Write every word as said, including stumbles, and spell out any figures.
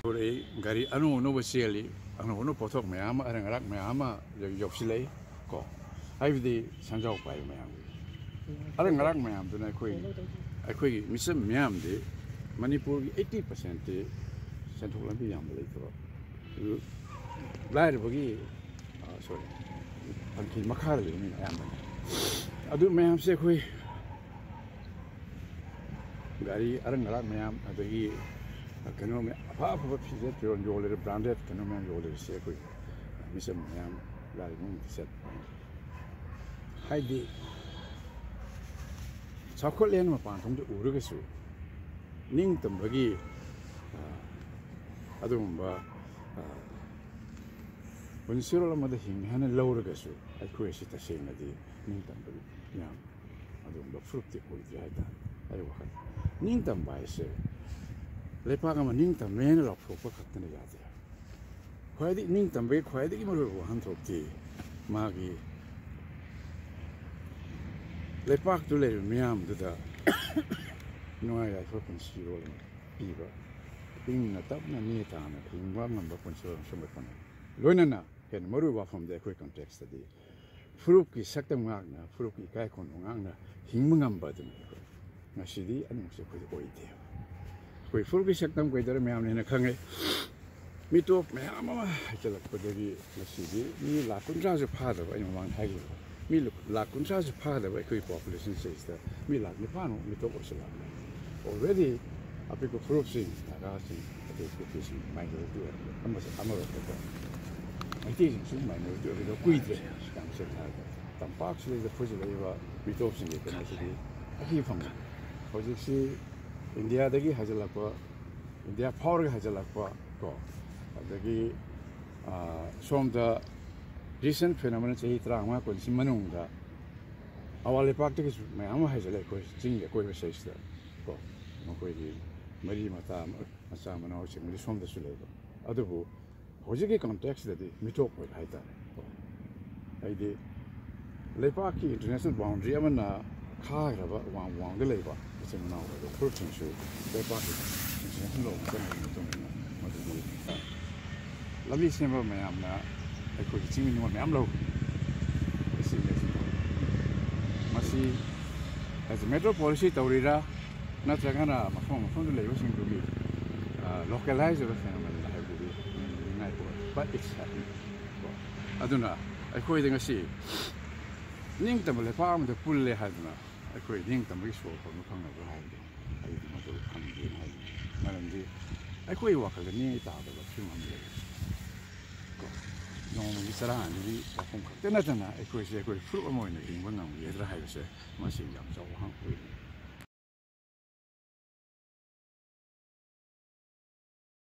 ꯊꯣꯔꯛꯏ, ꯒꯥꯔꯤ ꯑꯅꯧ ꯑꯅꯧꯕ ꯆꯦꯜꯂꯤ, ꯑꯅꯧ ꯑꯅꯧꯕ ꯄꯣꯠꯊꯣꯛ ꯃꯌꯥꯝ ꯑꯃ, ꯑꯔꯪ ꯑꯔꯥꯛ ꯃꯌꯥꯝ ꯑꯃ ꯌꯧꯁꯤꯜꯂꯛꯏ ꯀꯣ꯫ ꯍꯥꯏꯕꯗꯤ ꯁꯦꯟꯖꯥꯎ ꯄꯥꯏꯕ ꯃꯌꯥꯝꯒꯤ ꯑꯔꯪ ꯑꯔꯥꯛ ꯃꯌꯥꯝꯗꯨꯅ ꯑꯩꯈꯣꯏ, ꯑꯩꯈꯣꯏꯒꯤ ꯃꯤꯆꯝ ꯃꯤꯌꯥꯝꯗꯤ, ꯃꯅꯤꯄꯨꯔꯒꯤ eighty percent ꯁꯦꯟꯊꯣꯛ ꯂꯝꯕꯤ ꯌꯥꯝꯕ ꯂꯩꯇꯕ, ꯂꯥꯏꯔꯕꯒꯤ, ꯑ, sorry, ꯇꯪꯈꯤ ꯃꯈꯥꯗ ꯂꯩꯕ ꯃꯤ ꯑꯌꯥꯝꯕꯅꯤ꯫ ꯑꯗꯨ ꯃꯌꯥꯝꯁꯦ ꯑꯩꯈꯣꯏ ꯒꯥꯔꯤ ꯑꯔꯪ ꯑꯔꯥꯛ ꯃꯌꯥꯝ, ꯑꯗꯒꯤ ꯀꯩꯅꯣ ꯃꯌꯥꯝ, ꯑꯐ ꯑꯐꯕ ꯐꯤꯖꯦꯠ ꯐꯤꯔꯣꯜ ꯌꯣꯜꯂꯤꯕ, branded ꯀꯩꯅꯣ ꯃꯌꯥꯝ ꯌꯣꯜꯂꯤꯕꯁꯦ ꯑꯩꯈꯣꯏ ꯃꯤꯆꯝ ꯃꯌꯥꯝ ꯂꯥꯏꯔꯕ ꯏꯃꯨꯡꯗꯤ ꯆꯠ-, ꯍꯥꯏꯗꯤ ꯆꯥꯎꯈꯠꯂꯦꯅ ꯃꯄꯥꯟ ꯊꯣꯡꯗ ꯎꯔꯒꯁꯨ ꯅꯤꯡꯇꯝꯕꯒꯤ, ꯑ, ꯑꯗꯨꯒꯨꯝꯕ, ꯑ, ꯄꯨꯟꯁꯤꯔꯣꯜ ꯑꯃꯗ ꯍꯤꯡꯉꯦ ꯍꯥꯏꯅ ꯂꯧꯔꯒꯁꯨ ꯑꯩꯈꯣꯏ ꯑꯁꯤ ꯇꯁꯦꯡꯅꯗꯤ ꯅꯤꯡꯇꯝꯕꯒꯤ ꯃꯌꯥꯝ ꯑꯗꯨꯒꯨꯝꯕ ꯐꯨꯔꯨꯞꯇꯤ ꯑꯣꯏꯗ꯭ꯔꯦ ꯍꯥꯏꯇꯥꯔꯦ꯫ ꯑꯩ ꯋꯥꯈꯜ ꯅꯤꯡꯇꯝꯕ ꯍꯥꯏꯁꯦ ꯂꯩꯄꯥꯛ ꯑꯃ ꯅꯤꯡꯇꯝꯃꯦꯅ ꯂꯥꯎꯊꯣꯛꯄ ꯈꯛꯇꯅ ꯌꯥꯗꯦ꯫ ꯈ꯭ꯋꯥꯏꯗꯒꯤ ꯅꯤꯡꯇꯝꯕꯒꯤ ꯈ꯭ꯋꯥꯏꯗꯒꯤ ꯃꯔꯨꯑꯣꯏꯕ ꯋꯥꯍꯟꯊꯣꯛꯇꯤ ꯃꯥꯒꯤ ꯂꯩꯄꯥꯛꯇꯨ ꯂꯩꯔꯤꯕ ꯃꯤꯌꯥꯝꯗꯨꯗ ꯅꯨꯡꯉꯥꯏ ꯌꯥꯏꯐꯕ ꯄꯨꯟꯁꯤꯔꯣꯜ ꯑꯃ ꯄꯤꯕ, ꯏꯪꯅ ꯇꯞꯅ ꯅꯦ ꯇꯥꯅ ꯍꯤꯡꯕ ꯉꯝꯕ ꯄꯨꯟꯁꯤꯔꯣꯜ ꯑꯃ ꯁꯦꯝꯒꯠꯄꯅꯤ꯫ ꯂꯣꯏꯅꯅ ꯍꯦꯟꯅ ꯃꯔꯨꯑꯣꯏꯕ ꯋꯥꯐꯝꯗꯤ ꯑꯩꯈꯣꯏ context ꯇꯗꯤ ꯐꯨꯔꯨꯞꯀꯤ ꯁꯛꯇꯝ ꯉꯥꯛꯅ, ꯐꯨꯔꯨꯞꯀꯤ ꯏꯀꯥꯏ ꯈꯨꯝꯅꯕ ꯉꯥꯛꯅ ꯍꯤꯡꯕ ꯉꯝꯕ ꯑꯗꯨꯅꯤ ꯑꯩꯈꯣꯏ꯫ ꯉꯁꯤꯗꯤ ꯑꯅꯤꯃꯛꯁꯦ ꯑꯩꯈꯣꯏ ꯑꯣꯏꯗꯦꯕ꯫ ꯑꯩꯈꯣꯏ ꯐꯨꯔꯨꯞꯀꯤ ꯁꯛꯇꯝ ꯀꯩꯗꯧꯔꯦ ꯃꯌꯥꯝꯅ ꯍꯦꯟꯅ ꯈꯪꯉꯦ꯫ ꯃꯤꯇꯣꯞ ꯃꯌꯥꯝ ꯑꯃ ꯍꯥꯏꯖꯤꯜꯂꯛꯄꯗꯒꯤ ꯉꯁꯤꯗꯤ ꯃꯤ ꯂꯥꯈ ꯀꯨꯟꯊ꯭ꯔꯥꯁꯨ ꯐꯥꯗꯕ, ꯑꯩꯅ ꯃꯃꯥꯡꯗ ꯍꯥꯏꯈꯤꯕꯗꯣ, ꯃꯤ ꯂꯥꯈ ꯀꯨꯟꯊ꯭ꯔꯥꯁꯨ ꯐꯥꯗꯕ ꯑꯩꯈꯣꯏꯒꯤ population ꯁꯤꯗꯩꯁꯤꯗ ꯃꯤ ꯂꯥꯈ ꯅꯤꯄꯥꯟꯃꯨꯛ ꯃꯤꯇꯣꯞ ꯑꯣꯏꯁꯤꯜꯂꯛꯑꯕꯅꯤ꯫ Already ꯑꯄꯤꯛꯄ ꯐꯨꯔꯨꯞꯁꯤꯡ, ꯅꯥꯒꯥꯁꯤꯡ, ꯑꯇꯩ ꯀꯨꯀꯤꯁꯤꯡ, minority ꯑꯣꯏꯔꯛꯄ, ꯑꯃꯁꯨ ꯑꯃꯔꯣꯝꯗꯀꯣ ꯃꯩꯇꯩꯁꯤꯡꯁꯨ minority ꯑꯣꯏꯒꯗꯕ ꯀꯨꯏꯗ꯭ꯔꯦ꯫ ꯌꯥꯝ ꯁꯦꯡꯅ ꯍꯥꯏꯔꯕꯗ ꯇꯝꯄꯥꯛꯁꯤꯗꯩꯗ ꯐꯨꯖꯤꯜꯂꯛꯏꯕ ꯃꯤꯇꯣꯞꯁꯤꯡꯒꯤ ꯀꯩꯅꯣꯁꯤꯗꯤ ꯑꯀꯤ ꯐꯪꯕ꯫ ꯍꯧꯖꯤꯛꯁꯤ ꯏꯟꯗꯤꯌꯥꯗꯒꯤ ꯍꯥꯏꯖꯤꯜꯂꯛꯄ, ꯏꯟꯗꯤꯌꯥ ꯐꯥꯎꯔꯒ ꯍꯥꯏꯖꯤꯜꯂꯛꯄ ꯀꯣ, ꯑꯗꯒꯤ, ꯑ, ꯁꯣꯝꯗ recent phenomenon ꯆꯍꯤ ꯇꯔꯥꯃꯉꯥ ꯀꯨꯟꯁꯤ ꯃꯅꯨꯡꯗ ꯑꯋꯥꯡ ꯂꯩꯄꯥꯛꯇꯒꯤꯁꯨ ꯃꯌꯥꯝ ꯑꯃ ꯍꯥꯏꯖꯤꯜꯂꯛꯑꯦ ꯑꯩꯈꯣꯏ ꯆꯤꯡꯒꯤ ꯑꯀꯣꯏꯕ ꯁꯤꯗꯩꯁꯤꯗ ꯀꯣ꯫ ꯃꯈꯣꯏꯒꯤ ꯃꯔꯤ ꯃꯇꯥ, ꯃꯆꯥ ꯃꯅꯥꯎꯁꯤꯡꯗꯤ ꯁꯣꯝꯗꯁꯨ ꯂꯩꯕ꯫ ꯑꯗꯨꯕꯨ ꯍꯧꯖꯤꯛꯀꯤ ꯀꯟꯇꯦꯛꯁꯇꯗꯤ ꯃꯤꯇꯣꯞ ꯑꯣꯏꯕ ꯍꯥꯏꯇꯥꯔꯦ꯫ ꯀꯣ, ꯍꯥꯏꯗꯤ ꯂꯩꯄꯥꯛꯀꯤ ꯏꯟꯇꯔꯅꯦꯁꯅꯦꯜ ꯕꯥꯎꯟꯗ꯭ꯔꯤ ꯑꯃꯅ ꯈꯥꯈ꯭ꯔꯕ ꯋꯥꯡ ꯋꯥꯡꯗ ꯂꯩꯕ ꯏꯆꯤꯟ ꯏꯅꯥꯎ ꯑꯣꯏꯕ ꯐꯨꯔꯨꯞꯁꯤꯡꯁꯨ ꯂꯩꯄꯥꯛꯀꯤ ꯏꯟꯇꯔꯅꯦꯁꯅꯦꯜ ꯂꯣ ꯑꯃ ꯆꯠꯅꯕꯒꯤ ꯃꯇꯨꯡ ꯏꯟꯅ ꯃꯗꯨꯒꯤ ꯂꯝꯕꯤ ꯁꯦꯝꯕ ꯃꯌꯥꯝꯅ ꯑꯩꯈꯣꯏꯒꯤ ꯆꯤꯡꯃꯤ ꯅꯤꯉꯣꯜ ꯃꯌꯥꯝ ꯂꯧ꯫ ꯑꯁꯤ ꯃꯁꯤ as a matter of policy ꯇꯧꯔꯤꯔꯥ, ꯅꯠꯇ꯭ꯔꯒꯅ ꯃꯐꯝ ꯃꯐꯝꯗ ꯂꯩꯕꯁꯤꯡꯗꯨꯒꯤ ꯂꯣꯀꯦꯂꯥꯏꯖ ꯑꯣꯏꯕ ꯐꯦꯅꯣꯃꯦꯅꯥ ꯍꯥꯏꯕꯗꯨꯗꯤ ꯅꯤꯡꯉꯥꯏ ꯑꯣꯏ꯫ But it's happening꯫ ꯀꯣ, ꯑꯗꯨꯅ ꯑꯩꯈꯣꯏꯗ ꯉꯁꯤ ꯅꯤꯡꯇꯝꯕ ꯂꯩꯄꯥꯛ ꯑꯃꯗ ꯄꯨꯜꯂꯦ ꯍꯥꯏꯗꯨꯅ ꯑꯩꯈꯣꯏ ꯅꯤꯡꯇꯝꯕꯒꯤ ꯁꯣꯔ ꯍꯣꯟꯕ ꯐꯪꯅꯕ꯭ꯔꯥ ꯍꯥꯏꯕꯗꯣ ꯑꯩꯗꯤ ꯃꯗꯨ ꯐꯪꯗꯦꯅ ꯍꯥꯏꯅꯤꯡꯉꯤ꯫ ꯃꯔꯝꯗꯤ ꯑꯩꯈꯣꯏ ꯋꯥꯈꯜꯗ ꯅꯤꯡꯉꯩ ꯇꯥꯗꯕ ꯐꯤꯕꯝ ꯑꯃ ꯂꯩ꯫ ꯀꯣ, ꯅꯣꯡꯃꯒꯤ ꯆꯔꯥ ꯑꯅꯤꯒꯤ ꯋꯥꯐꯝ ꯈꯛꯇ ꯅꯠꯇꯅ ꯑꯩꯈꯣꯏꯁꯦ ꯑꯩꯈꯣꯏ ꯐꯨꯔꯨꯞ ꯑꯃ ꯑꯣꯏꯅ ꯍꯤꯡꯕ ꯉꯝꯒꯗ꯭ꯔꯥ ꯍꯥꯏꯕꯁꯦ ꯃꯁꯤ ꯌꯥꯝ ꯆꯥꯎꯕ ꯍꯪ ꯑꯣꯏꯔꯤ꯫